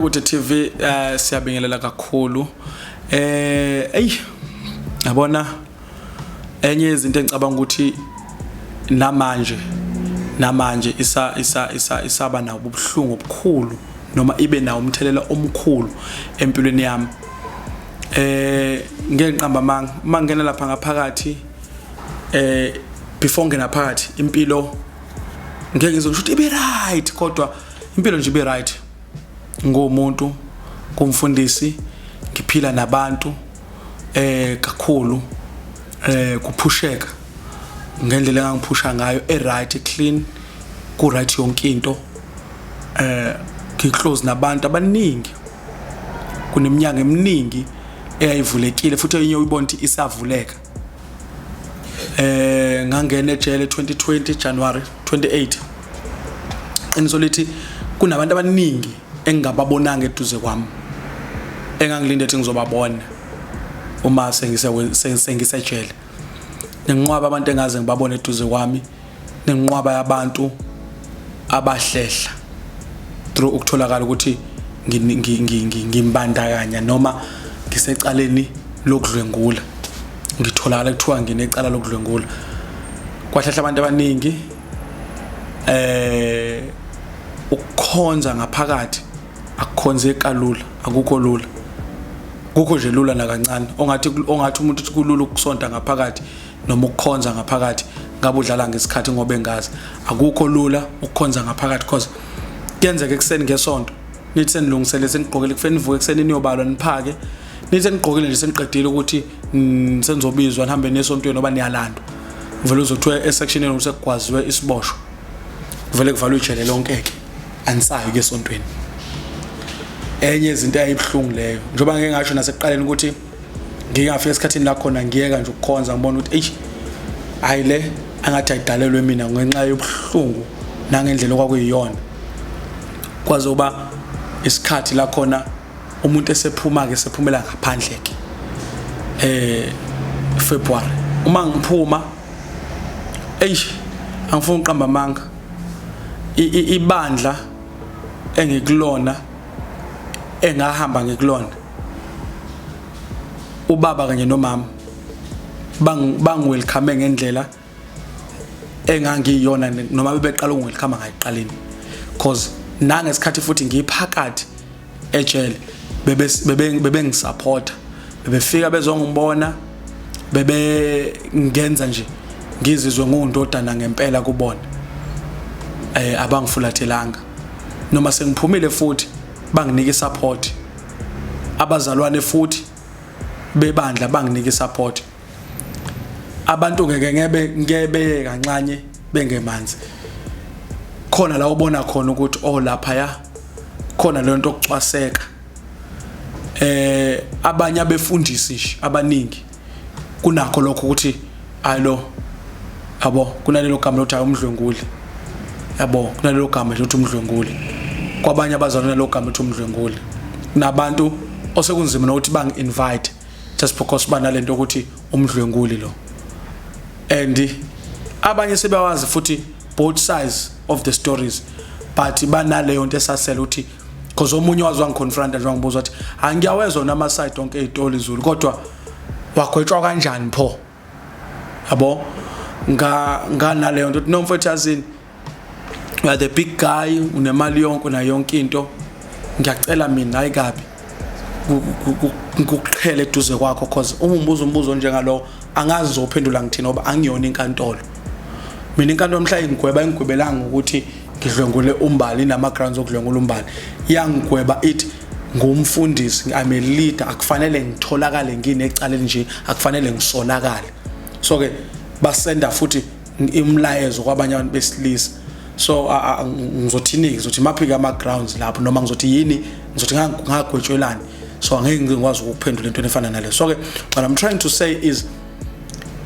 Kude TV, siyabingelela kakhulu. Ey, yabona, enye izinto engicabanga ukuthi namanje isa isa isa isaba nawo ubuhlungu obukhulu noma ibe nawo umthelela omkhulu empilweni yami. Ngeke ngiqamba amanga, uma ngena lapha ngaphakathi, before ngena phakathi, impilo ngeke ngizosho ukuthi ibe right, kodwa impilo nje ibe right. Ngumuntu kumfundisi, ngiphila nabantu kakhulu, kuphusheka ngendlela engangiphusha ngayo, e right, clean, ku right yonke into. Ngiclose nabantu abaningi, kuneminyango eminingi eyayivulekile futhi enye uyibona ukuthi isavuleka. Ngangena ejele 2020 January 28. Qiniso lithi kunabantu abaningi engingababonanga eduze kwami engangilinde ukuthi ngizobabona uma sengisejele. Nenqwaba abantu engaze ngibabone eduze kwami, nenqwaba yabantu abahlehla through ukutholakala ukuthi ngimbandakanya noma ngisecaleni lokudlwengula, ngitholakala kuthiwa nginecala lokudlwengula. Kwahlehla abantu abaningi. Ukukhonza ngaphakathi akukhonzeki kalula, akukho lula, kukho nje lula nakancane. Ongathi umuntu uthi kulula ukusonta ngaphakathi noma ukukhonza ngaphakathi, ngabe udlala ngesikhathi, ngoba engazi. Akukho lula ukukhonza ngaphakathi, cause kuyenzeka ekuseni ngesonto nithi senilungisele, senigqokele, kufanele nivuke ekuseni niyobalwa, niphake, nithi senigqokile nje, seniqedile ukuthi senizobizwa nihambe niye esontweni ngoba niyalandwa, vele uzothiwa esectionini ukuthi sekugwaziwe isiboshwa, vele kuvalwe ijele lonke-ke, anisayi ke esontweni. Enye izinto eyayibuhlungu leyo, njengoba ngike ngasho nasekuqaleni ukuthi ngingafika esikhathini la khona ngiyeka nje ukukhonza, ngibona ukuthi eish, hayi, le angathi ayidalelwe mina ngenxa yobuhlungu nangendlela okwakuyiyona. Kwaze uba isikhathi la khona umuntu esephuma ke, sephumela ngaphandle ke February. Uma ngiphuma, eish, angifuni uqamba amanga, ibandla engikulona, engahamba ngikulona, ubaba kanye nomama bangiwelcome ngendlela engangiyona noma bebeqala ukungiwelcome ngayiqaleni, cause nangesikhathi futhi ngiphakathi ejele bebengisupporta, bebefika bezongibona, bebengenza nje ngizizwe ngundodana ngempela kubona. Abangifulathelanga noma sengiphumile, futhi banginika isupport. Abazalwane futhi bebandla banginika isupport. Abantu ngeke ngebe ngebeye kancane bengemanzi khona la ubona khona ukuthi oh, lapha ya khona le nto okucwaseka. Abanye abefundisi nje abaningi kunakho lokho ukuthi ayilo, yabo, kunalelo gama lokuthi hayi, umdlwenguli, yabo, kunalelo gama nje ukuthi umdlwenguli. Kwabanye abazalwane nalelo gama ukuthi umdlwenguli, nabantu osekunzima nokuthi bangi-invite just because banalento ukuthi umdlwenguli lo. And abanye sebewazi futhi both sides of the stories, but banaleyo nto esasele ukuthi, because omunye wazi wangiconfronta nje, wangibuza wathi, "Angiyawezwa nama side onke ey'tori Zulu, kodwa wagwetshwa kanjani pho?" Yabo, nga nganaleyo nto ukuthi no, mfethu, yazini, you are the big guy, unemali yonke, unayo yonke into, ngiyacela mina hayi kabi kuqhele eduze kwakho, cause uma umbuzo umbuzo njengalo angazi ngizophendula ngithini, ngoba angiyona inkantolo mina. Inkantolo mhla ingigweba, ingigwebelanga ukuthi ngidlwengule uMbali nama grounds okudlwengula uMbali, yangigweba ithi ngumfundisi, I'm a leader, akufanele ngitholakale nginecala nje, akufanele ngisolakale. So ke basenda futhi imlayezo kwabanye abantu besilisa. So ngizothini? Ngizothi maphika ama grounds lapho, noma ngizothi yini? Ngizothi ngagwetshwelani? So angeke ngikwazi ukuphendula into efana nale. So ke what I'm trying to say is,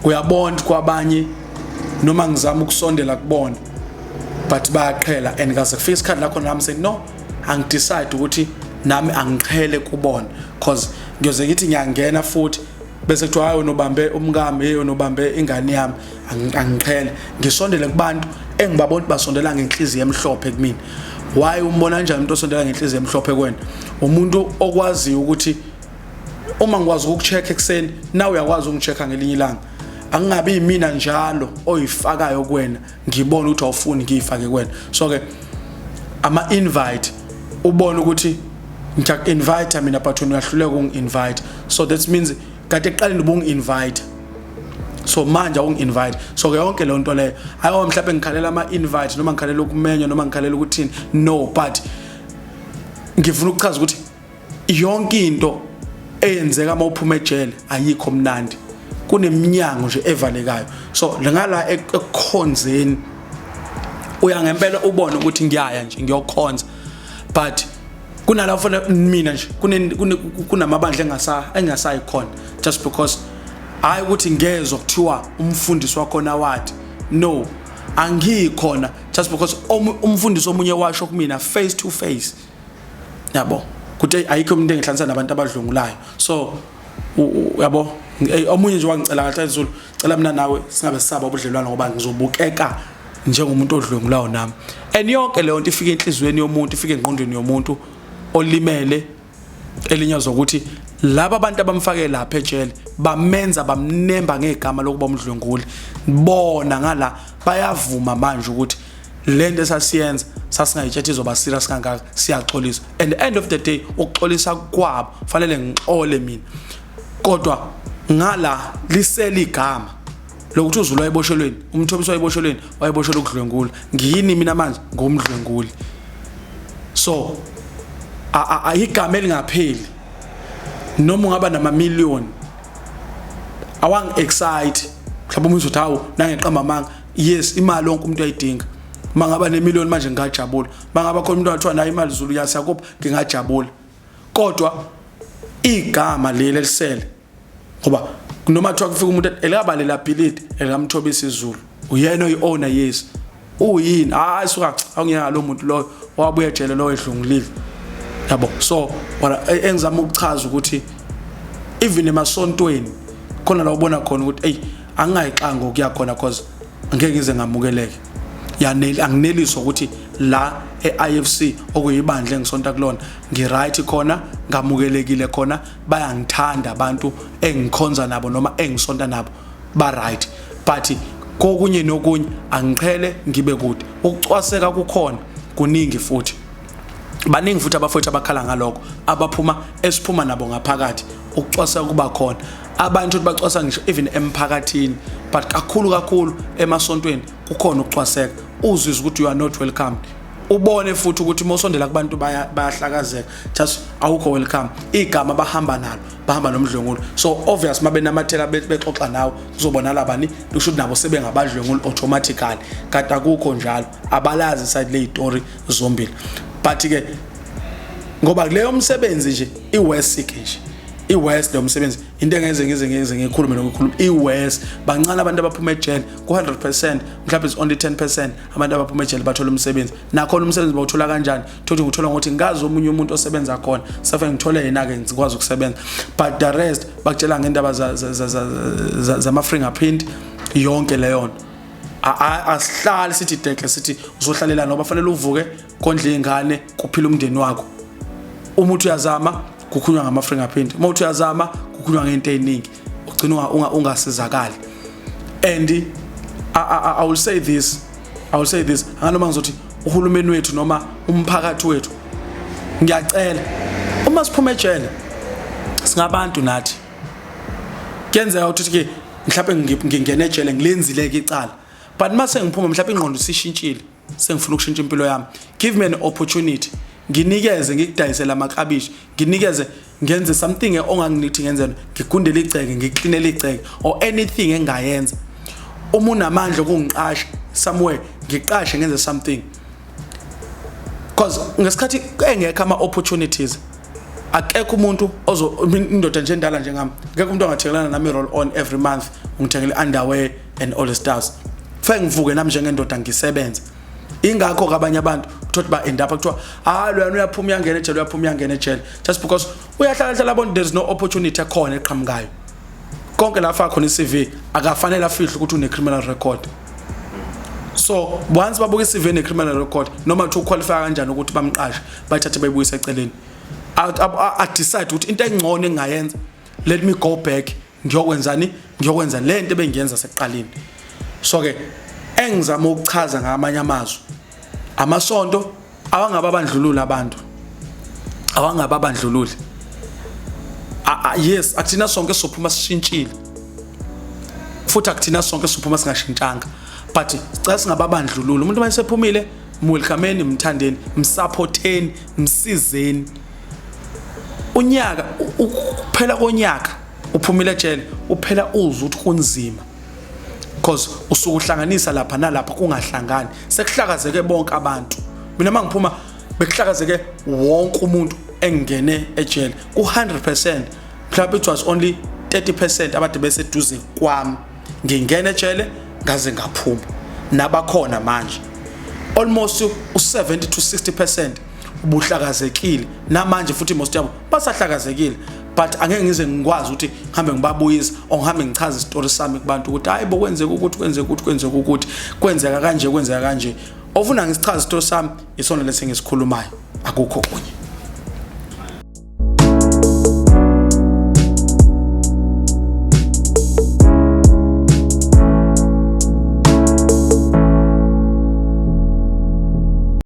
uyabona, kwabanye noma ngizama ukusondela kubona, but bayaqhela, and kaze kufika isikhathi lakho nami say no, angidecide ukuthi nami angiqhele kubona, cause ngiyoze ngithi ngiyangena futhi bese kuthiwa hayi, unobambe umkami, hey, unobambe ingane yami. Angiqhele ngisondele kubantu engibabona ukuthi basondela ngenhliziyo emhlophe kumina. Why umbona kanjani umuntu osondela ngenhliziyo emhlophe kuwena? Umuntu okwaziyo ukuthi uma ngikwazi ukukucheck ekuseni, nawe uyakwazi ukungichecka ngelinye ilanga. Angingabi yimina njalo oyifakayo kuwena, ngibona ukuthi awufuni ngiyifake kuwena. So ke ama invite, ubone ukuthi ngiyaku-invite mina but wena uyahluleka ukungi-invite. So that means kade ekuqaleni ubungi-invite, so manje awungi-invite. So ke yonke leyo nto leyo, ayo mhlawumbe ngikhalela ama-invite noma ngikhalela ukumenywa noma ngikhalela ukuthini, no, but ngifuna ukuchaza ukuthi yonke into eyenzeka uma uphuma ejele ayikho mnandi, kuneminyango nje evalekayo. So ngala ekukhonzeni uya ngempela ubone ukuthi ngiyaya nje ngiyokhonza, but kunala ufuna mina nje kunamabandla engasayi khona just because, hayi ukuthi ngezwe kuthiwa umfundisi wakhona wathi, no, angikhona just because umfundisi omunye washo kumina face to face, yabo, kuthi ayikho umuntu engihlanganisa nabantu abadlwengulayo. So uyabo, omunye nje wangicela kahle, Zulu, cela mina nawe singabe sisaba ubudlelwano ngoba ngizobukeka njengomuntu odlwengulayo nami. And yonke leyo nto ifike enhliziyweni yomuntu, ifike engqondweni yomuntu olimele, elinyazwa ukuthi laba abantu abamfake lapha ejele bamenza bamnemba ngegama lokuba umdlwenguli. Bona ngala bayavuma manje ukuthi lento esasiyenza sasingayitshethi izoba serious kangaka, siyaxolisa. And the end of the day, ukuxolisa kwabo fanele ngixole mina, kodwa ngala lisela igama lokuthi uZulu wayeboshelweni, uMthobisi wayeboshelweni, wayeboshelwe ukudlwengula. Ngiyini mina manje? Ngumdlwenguli. So ayigama elingapheli noma ungaba namamiliyoni awangi excite. Mhlawumbe umuntu uthi, hawu, nangeqamba amanga. Yes, imali wonke umuntu uyayidinga. Uma ngaba nemiliyoni manje ngingajabula, uma ngaba khona umuntu wathiwa nayo imali, Zulu, yasiyakupha, ngingajabula, kodwa igama leli elisele, ngoba noma kuthiwa kufika umuntu elikabalela bhilidi elikaMthobisi Zulu, uyena oyi-owner, yes, uyini? Hayi suka, awungiyeka lo muntu loyo wabuya ejele loyo edlungulile, yabo. So engizama ukuchaza ukuthi even emasontweni khona la ubona khona ukuthi ey, angingayixanga ukuya khona cause angeke ngize ngamukeleke, yaneli angineliswa ukuthi la e-IFC okuyibandla engisonta kulona ngi-right khona, ngamukelekile khona, bayangithanda abantu engikhonza nabo noma engisonta nabo, ba right, but kokunye nokunye angiqhele ngibe kude. Ukucwaseka kukhona kuningi futhi baningi futhi abafowethu abakhala ngalokho abaphuma esiphuma nabo ngaphakathi. Ukucwaseka kuba khona, abantu ukuthi bacwasa ngisho even emphakathini, but kakhulu kakhulu emasontweni kukhona ukucwaseka, uzizwe ukuthi you are not welcome, ubone futhi ukuthi uma usondela kubantu bayahlakazeka, just awukho welcome. Igama bahamba nalo, bahamba nomdlwengulo. So obvious uma benamathela bexoxa nawe kuzobonala bani, kusho ukuthi nabo sebengabadlwenguli automatically, kanti akukho njalo. Abalazi side leyitori zombili, but ke ngoba kuleyo msebenzi nje i-worse ke nje, i-worse leyo msebenzi, into engeze ngize ngikhulume nokukhuluma i-worse. Bancane abantu abaphuma ejele ku-100%, mhlawumbe is only 10% abantu abaphuma ejele bathola umsebenzi. Nakhona umsebenzi bawuthola kanjani? Thothi ngithola ngokuthi ngazi omunye umuntu osebenza khona, safe ngithole yena-ke ngikwazi ukusebenza, but the rest bakutshela ngendaba zama-fingerprint, yonke leyo nto. Asihlali sithi dekle, sithi uzohlalela ngoba fanele uvuke kondla iy'ngane, kuphila umndeni wakho. Uma uthi uyazama kukhulunywa ngama-fingerprint, uma uthi uyazama kukhulunywa ngento ey'ningi, ugcina ungasizakali. And I will say this, I will say this, anganoma ngizothi uhulumeni wethu noma umphakathi wethu, ngiyacela, uma siphuma ejele singabantu nathi. Kuyenzeka ukuthi ke mhlawumbe ngingena ejele ngilenzile-ke icala, but mase ngiphuma mhlawumbe ingqondo isishintshile, sengifuna ukushintsha impilo yami. Give me an opportunity, nginikeze ngikudayisele amaklabishi, nginikeze ngenze something onganginithi ngenze, ngigundele igceke, ngiklinele igceke or anything engayenza. Uma unamandla okungiqasha somewhere, ngiqashe ngenze something, because ngesikhathi engekho ama-opportunities, akekho umuntu ozo indoda nje endala njengami, akekho umuntu ongathengelana nami roll on every month, ungithengele underwear and all the stuffs. Fanele ngivuke nami njengendoda ngisebenze. Ingakho ke abanye abantu kuthiwa ba end up kuthiwa, ah, loyana uyaphuma uyangena ejele, uyaphuma uyangena ejele, just because uyahlala hlala bona there's no opportunity ekhona eqhamukayo. Konke la afaka khona i-CV akafanele afihle ukuthi une criminal record. So once babuka i-CV ne-criminal record, noma kuthiwa uqualify kanjani ukuthi bamqashe, bayithathe bayibuyise eceleni. A decide ukuthi into engcono engingayenza, let me go back ngiyokwenzani, ngiyokwenza le nto ebengiyenza sekuqaleni. So ke engizama ukuchaza ngamanye amazwi, amasonto awangababandlululi abantu, awangababandlululi. Yes, akuthina sonke sizophuma sishintshile, futhi akuthina sonke sizophuma singashintshanga, but sicela singababandlululi. Umuntu uma esephumile, mwelcomeni, mthandeni, msupporteni, msizeni. Unyaka ukuphela konyaka uphumile ejele, uphela uzwe ukuthi kunzima, because usuke uhlanganisa lapha nalapha kungahlangani, sekuhlakazeke bonke abantu. Mina mangiphuma bekuhlakazeke wonke umuntu engene ejele ku-100%, mhlawumbe it was only 30% abade beseduze kwami ngingena ejele ngaze ngaphuma, nabakhona manje almost u-70 to 60% ubuhlakazekile namanje, futhi most yabo basahlakazekile. But angeke ngize ngikwazi ukuthi ngihambe ngibabuyisa or ngihambe ngichaze isitori sami kubantu ukuthi hayi bo, kwenzeka ukuthi, kwenzeka ukuthi, kwenzeka ukuthi, kwenzeka kanje, kwenzeka kanje. Ofuna ngisichaze isitori sami, isona lesi engisikhulumayo, akukho okunye.